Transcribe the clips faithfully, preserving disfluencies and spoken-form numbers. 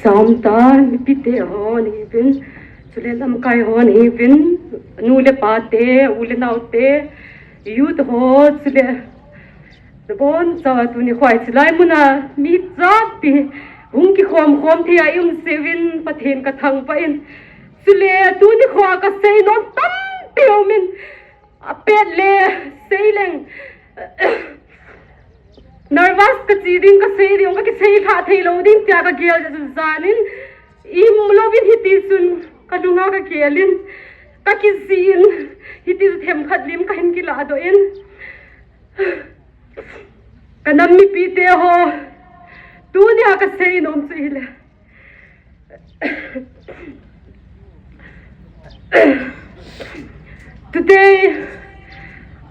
Samta, mipite hon hiuvin, chule lamkai hon hiuvin, nu le pate, u le naote, youth ho, chule nabonchauvin tuni khoa chilai muna mi tampi hung kikhom khom thei a i um jiuvin Pathen ka thangvah in. Chule tuni khoa ka seinom tampi um in, apet le seileng. Nervous ka chi ding, ka sei ding, ka kiseilha thei lou ding tia ka gel jeh chun jan in, i mu louvin hiti chun ka lunga ka gel in, ka kijih in, hiti chun themkhat lim ka hin kiladoh in. Ka nam mipite ho, tunia ka seinom chu hile. Today,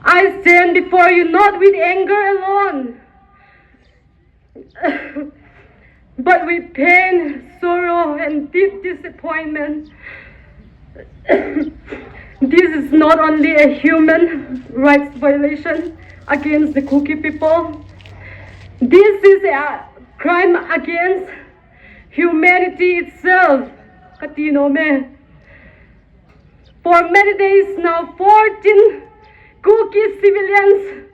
I stand before you not with anger alone, but with pain, sorrow, and deep disappointment. This is not only a human rights violation against the Kuki people. This is a crime against humanity itself. Kati nom e. For many days now, fourteen Kuki civilians,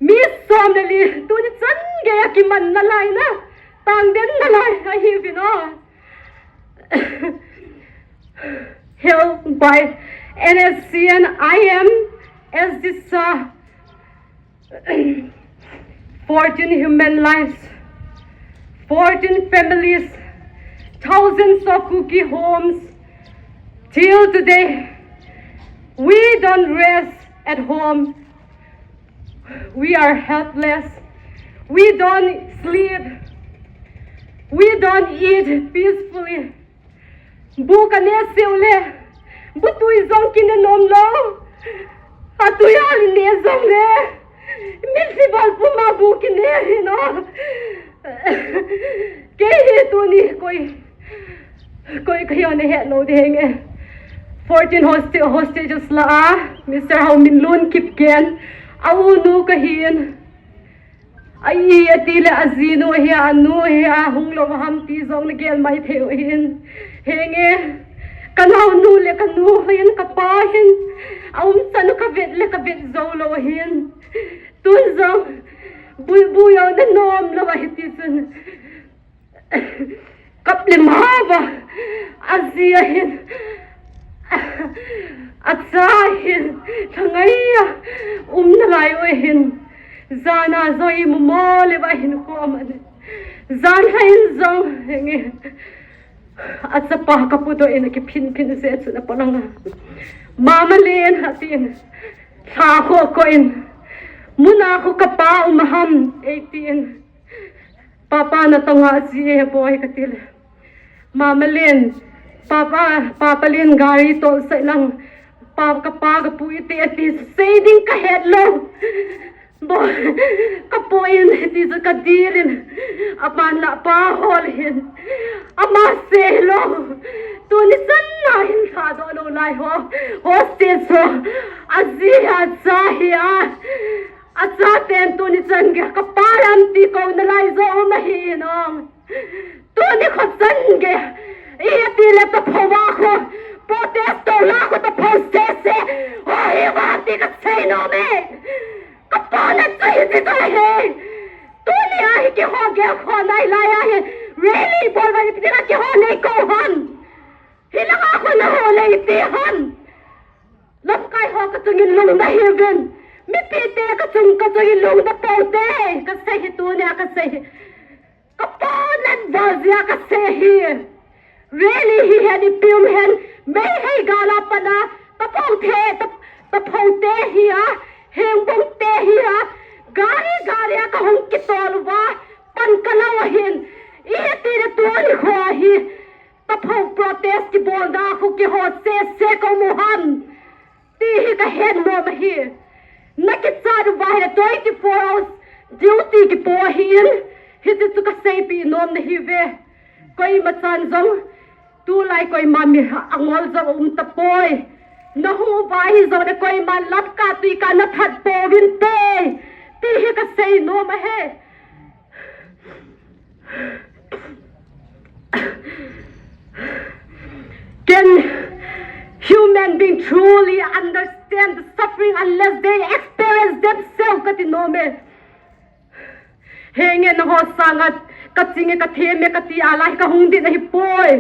mi som le li, tuni chan geiya kiman nalai na, tangden nalai ahiuvin o. Held by N S C N I M as this, uh, fourteen human lives, fourteen families, thousands of Kuki homes. Till today, we don't rest at home. We are helpless. We don't sleep. We don't eat peacefully. Bu ka ne seh u le, bu tui jong kine nom lou. A tui a ne jong le, mitlhi bol puma bu kine hi no. Kei hi tuni koi, koi ka hiu na het lou ding e. Fourteen hosta-, hostages lah a, Mister Haominlun Kipgen, a u nu ka hin. Ai, ati le ajinu hi a, anu hi a, hung lou ham ti jong na gel mai thei u hin. Henge, ka naonu le ka nu hin, ka pa hin, a umchan u ka vet le ka vet jou lou hin. Tun jong, bu, bu jong na nom lou ahi ti chun. Kap le mava, aji ahin, acha ahin, thangai a, um nalai u ahin, jana joi mumo le va hin ko amani. Jan hain jong henge, achapa ka pudoh in akiphin phin se chu na palanga. Mama len hatin, tha kho ko in, muna kho ka pa um ham, eighteen. Papa na tonga ji e boy ka ti le. Mama len, papa, papa len gari tol sai lang. Pa ka pa ka pu iti ati sei ding ka het lou. Boy, ka pu in iti chu ka dil in. Aman la pa hol hin. Ama sei lou. Tuni chan na hin thadoh lou lai ho. Hostage ho. Aji acha hi a. Achaten tuni chan gei, ka pa lam ti ko nalai jo um ahi nong. Tuni kho chan gei, iti le taphou a kho, protest to la kho taphou sese, ho hi va ti ka sei nom e. Ka pa na chu hiti chu ahi. Tuni a hi keiho gel kho nalai ahi. Rally bol va ti na keiho nei ko ham. Hilanga kho na ho lei ti ham. Lamkai ho ka chungin lungna hiuvin. Mipite ka chung, ka chungin lungna pou te. Ka sei hi tunia ka sei hi. Ka pa nan val jia ka sei hi. Rally hi hen, ipi um hen. Meitei gal a pat a. Taphou te, ta, taphou te hi a. Hengbung te hi a. Gari, gari a ka hung kitol uva. Pan ka lou ahin. Iti le tuni kho hi. Taphou protest kibolna khu keiho sese ka um u ham. Ti hi ka het nom ahi. Na kichat uva hi twenty four hours duty kipo ahin. Hiti chu ka seipeh nom nahi ve. Koima chan jong. Tulai koima mi angol jong um tapoi. Na hung uva hi jong le koima lamkai tui ka na that pouvin te. Ti hi ka sei nom ahi. ho sanga kaching e, kathem e kati a la hi kahung ding ahipoi.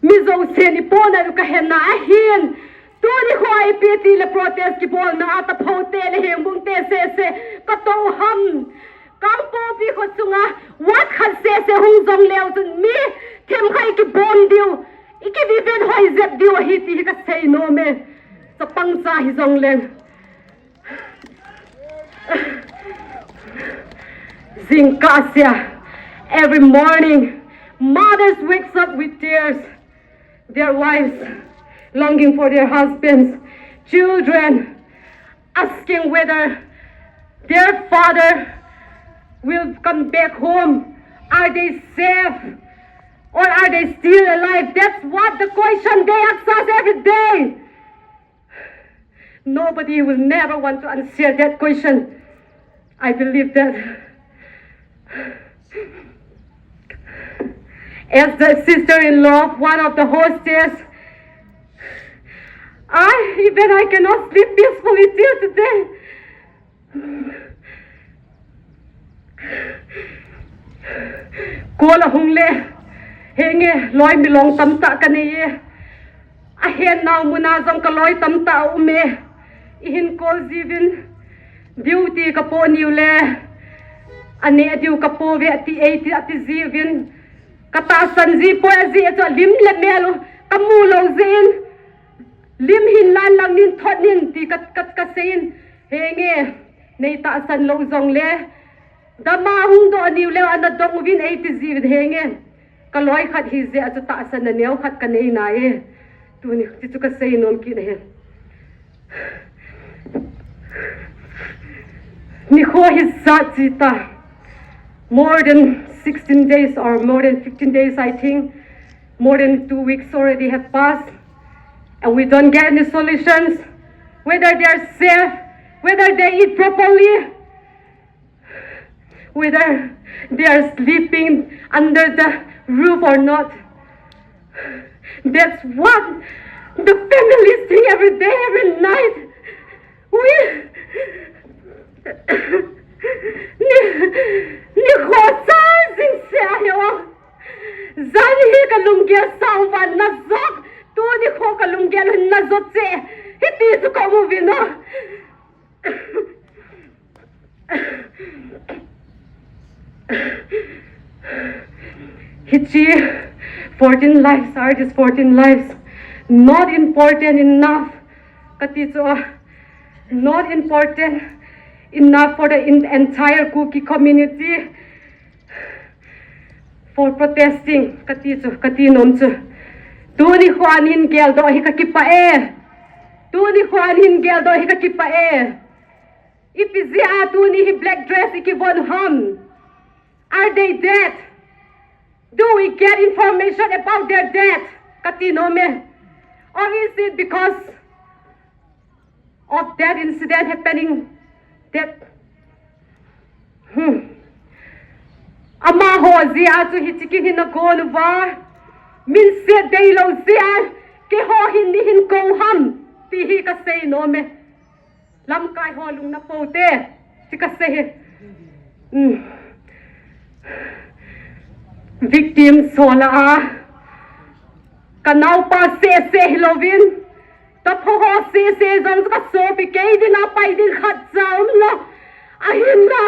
Mi jousen ipohna u kahe na ahin. Tuni kho ipi ti le protest kibolna a taphou te le hengbung te sese katou ham. Kangpokpi kho sunga wat khat sese hung jong leu chun mi themkhat ikibom diu, ikiviven hoi jep diu ahi ti hi kasei nom e. Chapang cha hi jong leng. Jingkah sea, every morning, mothers wakes up with tears, their wives longing for their husbands, children asking whether their father will come back home. Are they safe? Or are they still alive? That's what the question they ask us every day. Nobody will never want to answer that question. I believe that. As the sister-in-law of one of the hostess, I, even I cannot sleep peacefully till today. Kol ahung le, henge, loi milong tamtah kanei e. Ahen nau muna jong kaloi tamtah aum e. Ihin kol jiuvin, duty kapoh niu le, aneh diu kapoh ve ati, eiti ati jiuvin. Katahsan ji poi aji e chu lim le mel u kamu lou jeh in. Lim hin lan lang nin thot nin ti ka, ka, kasei in. Henge, nei tahsan lou jong le. Dama hung doh niu leu ana dong uvin eiti jiuvin henge. Kaloi khat hijeh a chu tahsan na neo khat kanei nai e. Tuni, ti chu kasei nom kit ahi. Nikho hijat jita. More than sixteen days or more than fifteen days, I think. More than two weeks already have passed. And we don't get any solutions. Whether they are safe, whether they eat properly, whether they are sleeping under the roof or not. That's what the families think every day, every night. We, ni, nikho sa jing se ahi o. Jan hi kalunggel sang uva najot, tuni kho kalunggel najot se. Hiti chu kamu uvin o. Hiche fourteen lives are these fourteen lives not important enough. Kati chu, not important enough for the in, entire Kuki community for protesting. Kati chu, kati nom chu. Tuni kho ahin geldoh hi kakipah e. Tuni kho ahin geldoh hi kakipah e. Ipi jeh a tuni hi black dress ikivon u ham? Are they dead? Do we get information about their death? Kati nom e. Or is it because of that incident happening that, hmm. Amaho jeh a chu hiche kin hin agon uva. Min se dei lou jeh a keiho hin neihin kou ham? Ti hi kasei nom e. Lamkai ho lung na pou te, ti kasei hi. Hmm. Victims ho lah a, kanaopa sese hilouvin, tapho ho sese jong kasopi, kei dinga pai ding khatcha umlou. Ahinla,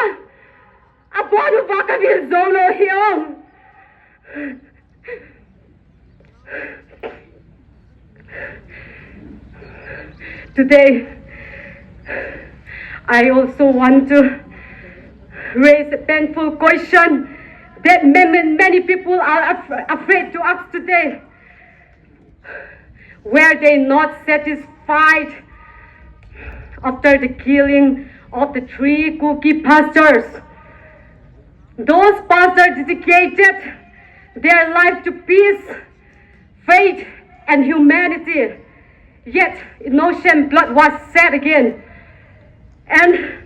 abon uva kavil jou lou hi o. Today, I also want to raise a painful question that many, many people are af-, afraid to ask today. Were they not satisfied after the killing of the three Kuki pastors? Those pastors dedicated their life to peace, faith, and humanity. Yet, innocent blood was shed again. And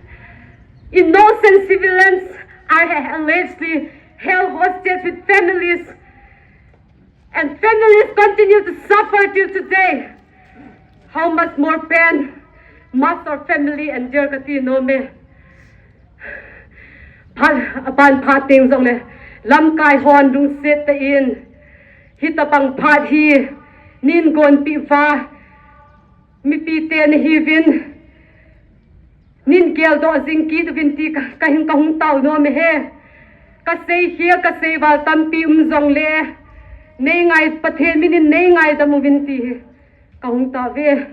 innocent civilians are allegedly held hostage with families. And families continue to suffer till today. How much more pain must our family endure, kati nom e. Aban phat teng jongle lamkai hon lungset tah in, hitabang phat hi nin gonpi uva, mipi te nahiuvin, nin geldoh jing kit uvin ti ka, ka hin ka hung tao nom e he. Ka sei khel, ka sei val tampi um jongle, nei ngai, Pathen min in nei ngaidam uvin ti hi ka hung tao ve.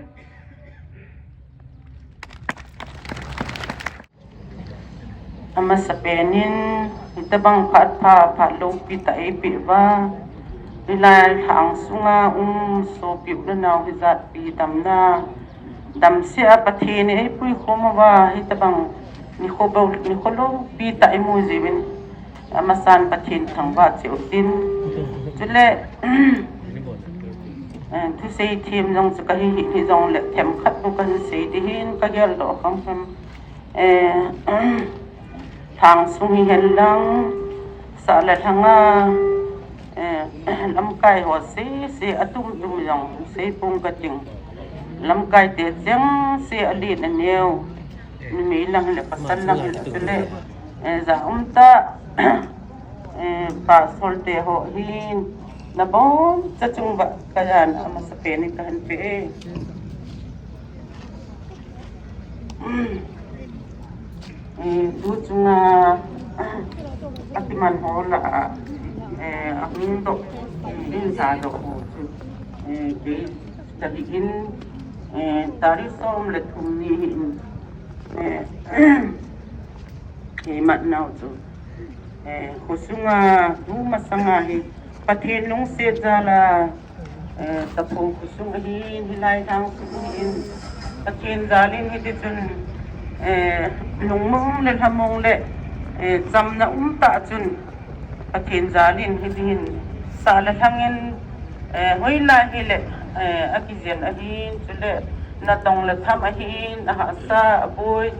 Amasapen in, hitabang phat pha, phat loupi tah eipeh uva, hilai lhang sunga um sopi u le nao hijatpi damna, damsel a Pathen in eipui khom uva, hitabang nikho bou, nikho loupi tah imu jiuvin, amasan Pathen thangvah cheh u hitin. Chule, eh, thusei them jong chu kahi hih jongle themkhat bou kahin sei ding ahin, ka geldoh kham kham. Eh, lhang sung hihen lang, sah le lhang a, eh, lamkai ho sese atum tum jong sei pong kating. Lamkai te chengse alen aneo, numei lang le pasal lang le chule, eh, ja um tah, eh, pastor te ho hin naboncha chung uva kajan amasapen in kahin pe e. Eh, tu chunga, atiman ho lah a, eh, ahung doh, eh, in sa doh ho chu, eh, kei tadi in, eh, tarik som le thum ni hin, eh, kei mat nau chu. Eh, khosunga, tu masanga hi, Pathen lungset jal a, eh, Taphou khosung ahin, hilai lhang sung ahin, Pathen jal in hiti chun, eh, lungmong le lhamong le, eh, chamna um tah chun, Pathen jal in hiti hin, sah le lhang in, eh, hoilai hile, eh, akijen ahin, chule, natong le tham ahin, ahahsa, aboi,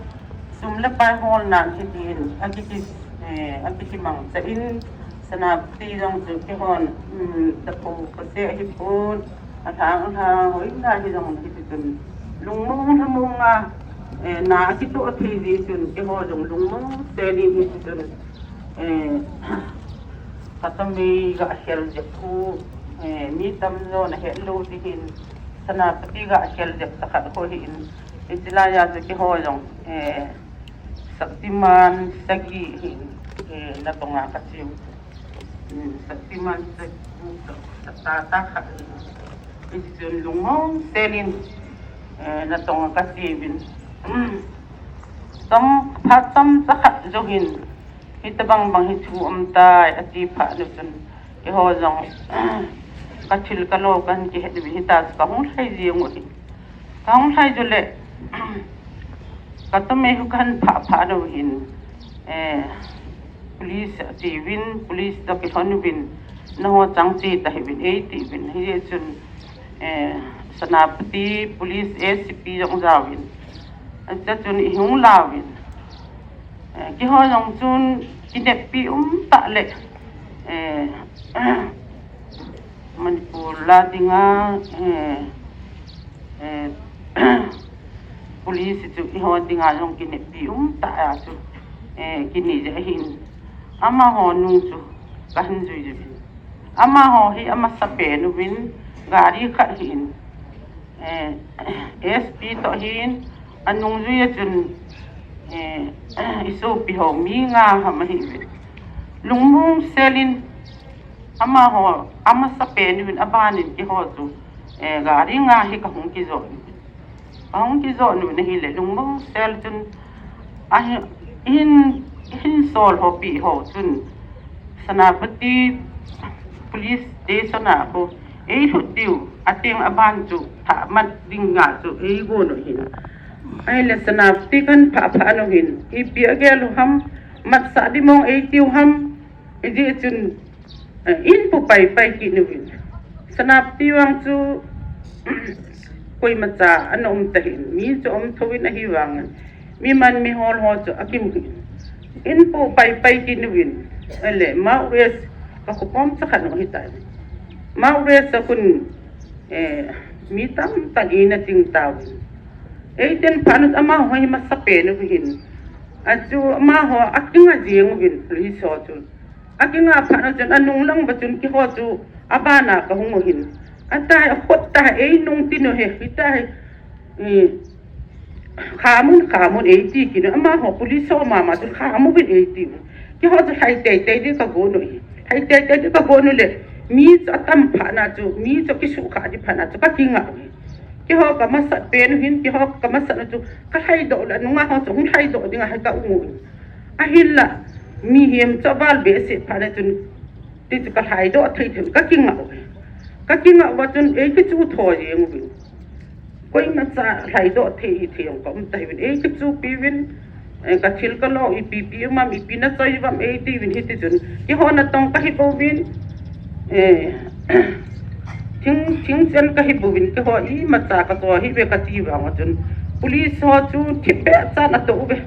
sum le pai holnan hiti hin, akiki, eh, akiki mangcha in, Senapati jong chu keihon, um, Taphou khosia hipon, alhang alhang, hoilai hi jong hiti chun, lungmong lhamong a, eh, na akitoh thei ji chun, keiho jong lungmong sel in hiti chun, eh, Katomei ga khel jep khu, eh, mi tamjon ahet lou ding hin, Senapati ga khel jep tah khat khu hin, hiche laiya chu keiho jong, eh, Shaktiman sagi hin, eh, natong a kache u. Hmm, Shaktiman sagi, sa-, sa-, ta khat hin. Hichun lungmong sel in, eh, natong a kache uvin. Tam, phat tamcha khat jou hin, hitabang bang hi thu um tai, ati phat nu chun, keiho jong, kathil kalo kahin kihet uvin, hita chu kahung lhai jeng u ahi. Kahung lhai jou le, Katomei khu kahin phah phat nu hin, eh, police ati uvin, police toh kilhon uvin, nangho chang che tahiuvin, eiti uvin, hijeh chun, eh, Senapati police A C P jong jaovin, acha chun ihung lauvin, eh, keiho jong chun kineppi um tah le, eh, Manipur la dinga, eh, eh, police chu eiho dinga jong kineppi um tah a chu, eh, kinei jeh ahin. Amaho nung chu kahin jui jui. Amaho hi amasapen uvin gari khat hin, eh, S P toh hin, anungjui a chun, eh, isopi ho mi nga ham ahiuvin. Lungmong sel in, amaho, amasapen uvin, abanin keiho chu, eh, gari nga hi kahung kijot. Kahung kijot nu ahile, lungmong sel chun, ahin, hin, hin sol ho pi ho chun, Senapati Police Station a khu, eilhut diu, ateng aban chu, thah mat dinga chu, eigon u ahin. Ahile Senapati kahin phah phat nu hin, ipi agel u ham, matsah ding mong eitiu ham, hijeh chun, Eh, in pu pai pai kit uvin. Senapati vang chu, koimacha ana um tahin, mi chu um thouvin ahivangin, mi man mi hol ho chu akimu hin. In pu pai pai kit uvin. Ahile, Mount West, ka khopom cha khat nu ahitai. Mount West a khun, eh, mi tamtah in ana ching tauvin. Eiten phat nu amaho hi masapen u ahin. Achu amaho akinga jeng uvin, police ho chu. Akinga phat na chun anung lang uva chun keiho chu abana kahung u ahin. Atai, akhut tai, ei nung tin u ahi, hitai. Eh, khamun, khamun eiti kit u. Amaho police ho mama chu khamuvin eiti u. Keiho chu lhai teitei ding kagon u ahi. Lhai teitei ding kagon u le, mi chu atam phat na chu, mi chu akisuhkhah ding phat na chu kakinga u ahi. Keiho kamasat pen u ahin, keiho kamasat na chu kalhaidoh le, nunga ho chu hung lhaidoh dinga hi kaum u ahi. Ahinla, mihem chu aval behseh phat na chun, ti chu kalhaidoh thei thei, kakinga u ahi. Kakinga uva chun, ei kichu tho jeng uvin. Koimacha lhaidoh thei thei jong kaum tauvin. Ei kichupi uvin, eh, kathil kalo, ipi pi um am, ipi nachoi uvam, eiti uvin hiti chun. Keiho natong kahi pouvin, eh, thing, thingchen kahi pouvin, keiho imacha kacho hih uve kati vang chun. Police ho chu thipbeh chan ato uve.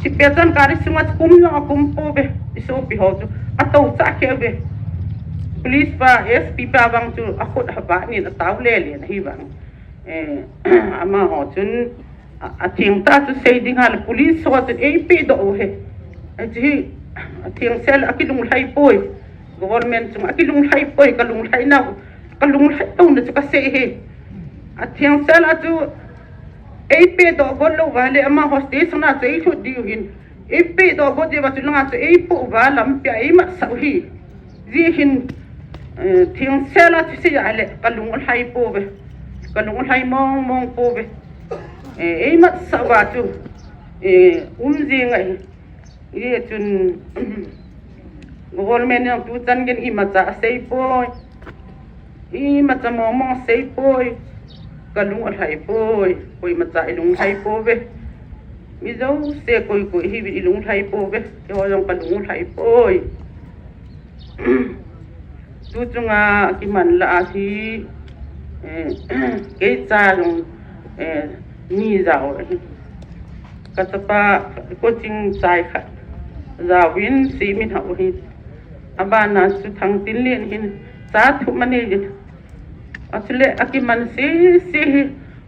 Thipbeh chan gari sunga chu kum jong akum pouve. Isopi ho chu ato chah kheh uve. Police pa, S P pa vang chu akhut avat nin atao lele na ahi vang. Eh, amaho chun, a, atheng tah chu sei ding hile police ho chun eipedoh u ahi. Ahi, athengsel akilunglhai poi. Government chunga akilunglhai poi, kalunglhai nau, kalunglhai touna chu kasei ahi. Athengsel a chu eipedoh got lou uva le amaho station a chu eilhut diu ahin. Eipedoh got diu va chu langa chu eipoh uva lampia eimatsah u ahi. Hijeh hin, eh, thengsel a chu sei a le kalung alhai pouve. Kalung alhai mong mong pouve. Eh, eimatsah uva chu, eh, um jeng ahi. Hijeh chun, government in tuchan geiyin imacha asei poi. Imacha mong mong asei poi. Kalung alhai poi. Koimacha ilunglhai pouve. Mi jouse koi koi ihiuvin ilunglhai pouve. Keiho jong kalung alhai poi. Tu chunga kiman lah a hi, eh, kei cha jong, eh, ni jao ahi. Kachapa coaching chai khat jaovin semin hao ahi. Abana chu Thangtinlen hin cha thum anei jin. Achule akiman sese hi,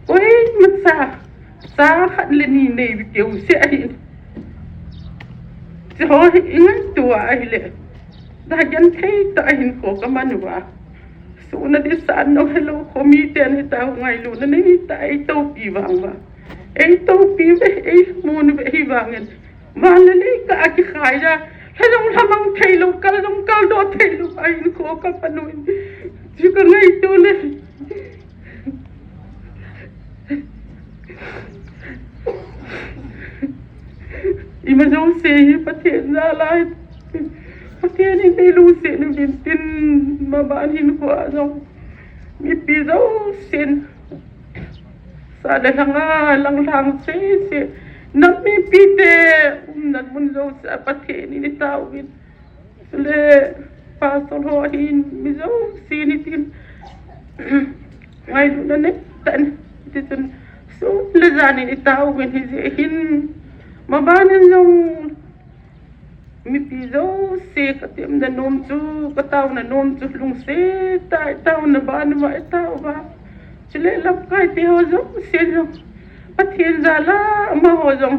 koimacha cha khat le ni nei keu se ahin. Chuho hi ingaito a ahile, da genthei tah a hinkho kaman uva. Suna di san nong helou kho miten hitao, ngailutna nei tah a eitopi vang uva. Eitopi uve, eimu uve hivangin. Van le lei kah a kikhai a, lha jong lhamang theilou, kal jong kaldoh theilou a hinkho kaman uvin. Chu kangaito le. Ima jouse hi Pathen jal a, Pathen in eilungset uvin tin, maban hinkho a jong mipi jousen sa le lhang a lang lhang sese, nam mipite umna mun jouse a Pathen in eitaovin. Chule pastor ho hin mi jousen hitin ngailutna nei tah in, hiti chun sun le jan in eitaovin, hijeh hin maban in jong mipi jouse katemna nom chu, kataona nom chu lungset tah a eitaona ban uva eitaova. Chule lamkai teho jouse jong Pathen jal a amaho jong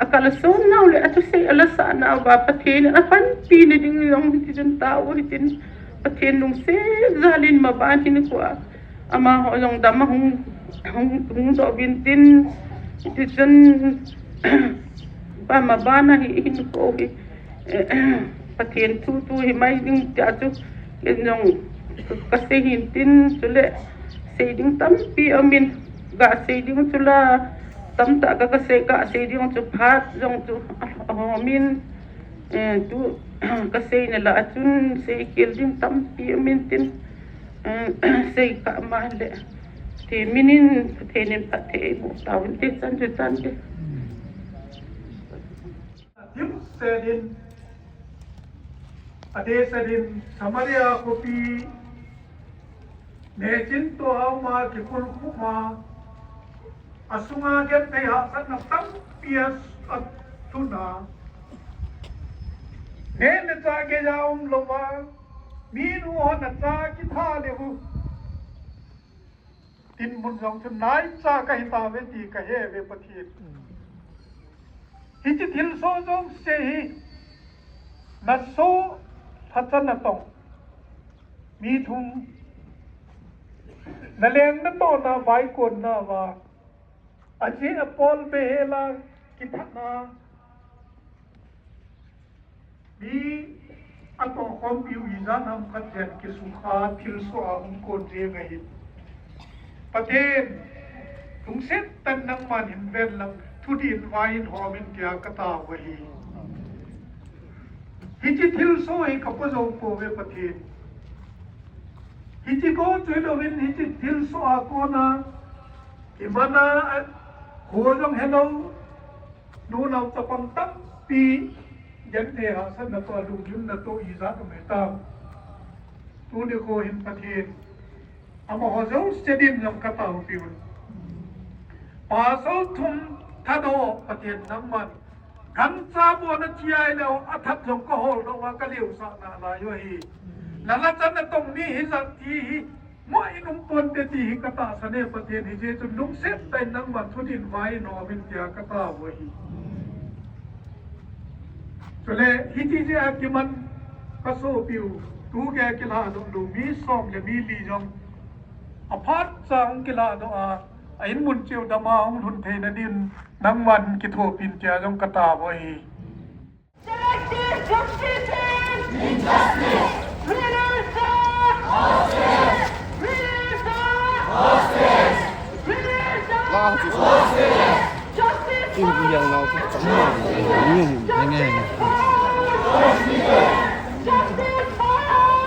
akalson nau le athusei alasah nauva Pathen in apanpi na ding jong hiti chun tao hitin, Pathen lungset jal in maban hinkho a amaho jong dam a hung, hung, hung doh uvin tin, hiti chun pa maban a hi hinkho hi Pathen thu tu hi mai ding tia chu ken jong kasei hin tin, chule sei ding tampi aumin, gasei ding chu la tamtah ka, kasei, gasei ding chu phat jong chu aumin, eh, tu kaseina lah a chun seikhel ding tampi aumin tin, eh, sei kah ma le, Pathen min in, Pathen in phatthei eiboh tauvin te chan chu chan te. Dimset in, adehset in Samaria khopi, nehchin toh a um a kikhulkhum a, asunga genthei hahsatna tampi a, athun a, neh le chah geiya umlouva, minu hon acha kitha leu dinmun jong chu naicha kahi tauve ti kahe uve Pathen. Hiche thilsoh jouse hi, nasoh, lhacha natong, mi thum, naleng natohna vaikon nauva, ajeh apol behela kithatna, mi atohkhompiu ijat ham khat jen kisukha thilsoh a hung kon jeng ahi. Pathen, lungset tah in nangman hin ven lang, thudih in vai in hom in tia katao ahi. Hiche thilsoh hi kapo jou pouve Pathen. Hiche go chu hilouvin hiche thilsoh a kona, kimana, kho jong helou, nunao chapang tampi, genthei hahsatna toh, lunggimna toh ijat um hitam. Tuni kho hin Pathen, amaho jouse din jong kataopiuvin. Pasal thum thado Pathen nangman, gancha bou nathi ahileh athat jong kaholdoh uva kaleusah nalai u ahi. Nalhacha natong mi hijat ti hi, mo in um ponte ti hi katahsan e Pathen, hijeh chun lungset tah in nangman thudih in vai in hom in tia katao ahi. Chule, hiti jeh a kiman kasopiu, tugei a kilhadoh lou mi som le mi li jong, aphatcha hung kilhadoh a, a inmun cheh u dama hung lhun theina din, nangman kithopin tia jong katao ahi. Selective justice! Injustice! Release the hostage! Release the hostage! Release the hostage! Justice for us! Justice for us! Justice for us!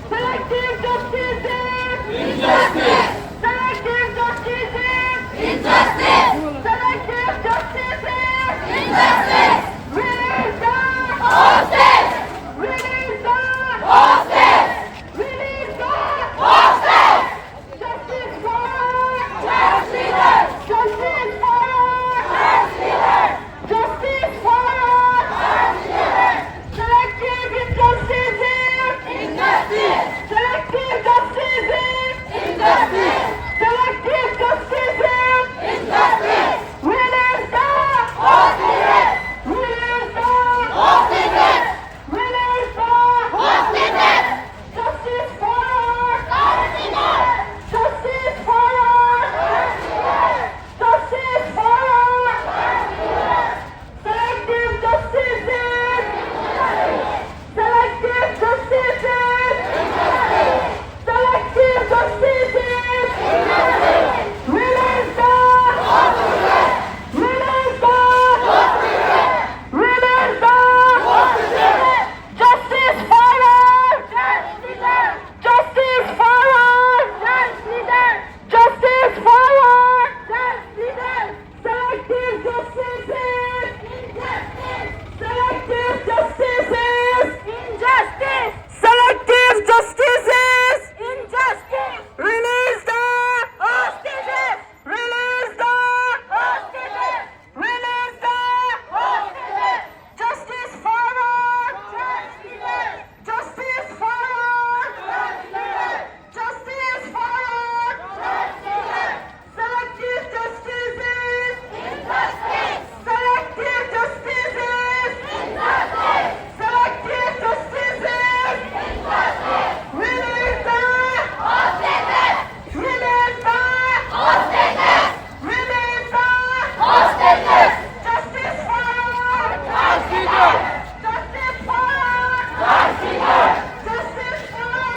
Selective justice is injustice. Selective justice is injustice. Selective justice is injustice. Release the hostage. Release the hostage. Release the hostage. Justice for our church leaders! Justice for our church leaders! Justice for our church leaders! Selective injustice is injustice! Selective justice is injustice! Selective justice is injustice! Release the hostages! Release the hostages! Release the hostages! Justice for our hostages! Justice for our hostages! Justice for our hostages! Selective justice is injustice! Selective justice is injustice! Selective justice is injustice! Release the hostages! Release the hostages! Release the hostages! Justice for our church leaders! Justice for our church leaders! Justice for our church leaders! Selective justice is injustice! Selective justice is injustice! Selective justice is injustice! Release the hostages! Release the hostages! Release the hostages! Justice for our church leaders! Justice for our church leaders! Justice for our church leaders! Selective justice is injustice! Selective justice is injustice! Selective justice is injustice! Release the hostages! Release the hostages! Release the hostages! Justice for our hostages!